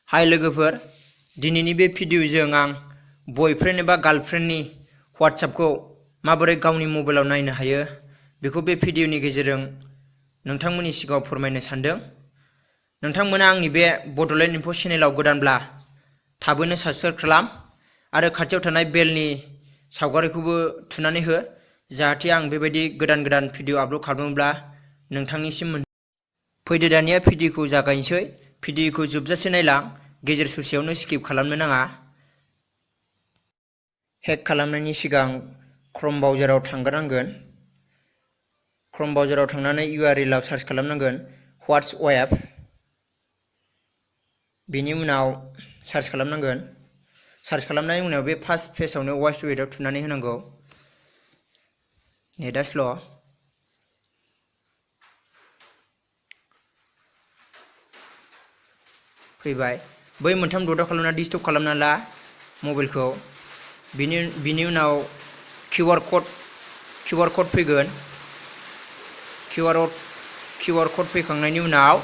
हाय लोगोफोर, दिनैनि बे भिडिअजों आं बयफ्रेन्ड एबा गार्लफ्रेन्डनि WhatsAppखौ माबोरै गावनि मबाइलाव नायनो हायो बेखौ बे भिडिअनि गेजेरजों नोंथांमोननि सिगाङाव फोरमायनो सानदों। नोंथांमोना आंनि बे बड'लेण्ड इनफो चेनेलाव गोदानब्ला थाबैनो साबस्क्राइब खालाम आरो खाथियाव थानाय बेलनि सावगारिखौबो थुनानै हो, जाहाथे आं बेबायदि गोदान भिडिअ आपल'ड खालामोब्ला नोंथांनिसिम फैदो दानिया भिडिअखौ जागायनोसै। भिडिअखौ जोबजासे नायलां, गेजेर ससेयावनो स्किप खालामनो नाङा। हेक खालामनायनि सिगां क्रोम ब्राउजाराव थांग्रोनांगोन। क्रोम ब्राउजाराव थांनानै URL आव सार्च खालामनांगोन WhatsApp। बेनि उनाव सार्च खालामनांगोन। सार्च खालामनायनि उनाव बे फार्स्ट पेजआवनो वेबसाइटआव थुनानै होनांगौ। नेटआ स्ल'। फैबाय। बै मोनथाम डटआव खालामना डिस्टप खालामना ला मबाइलखौ। बिनि उनाव QR कड फैगोन। QR कड फैखांनायनि उनाव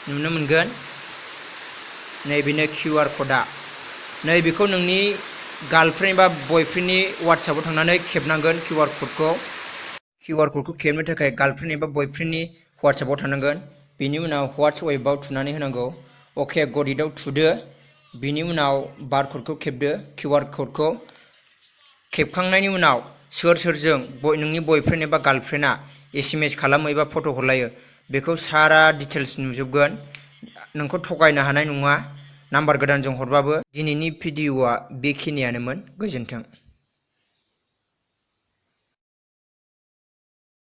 नुनो मोनगोन नैबेनो QR कडआ। नैबेखौ नोंनि गार्लफ्रेन्ड एबा बयफ्रेन्डनि WhatsAppआव थांनानै खेबनांगोन। QR कडखौ खेबनो थाखाय गार्लफ्रेन्ड एबा बयफ्रेन्डनि WhatsAppआव थानांगोन। बिनि उनाव WhatsAppआव थुनानै होनांगौ। अके गट इटआव थुदो। बिनि उनाव बारक'डखौ खेबदो। QR कडखौ खेबखांनायनि उनाव सोरजों नोंनि बयफ्रेन्ड एबा गार्लफ्रेन्डआ SMS खालामो एबा फट' हरलायो बेखौ सारा डिटेल्स नुजोबगोन। नोंखौ थगायनो हानाय नङा नाम्बार गोदानजों हरबाबो। दिनैनि भिडिअआ बेखिनियानोमोन। गोजोन्थों।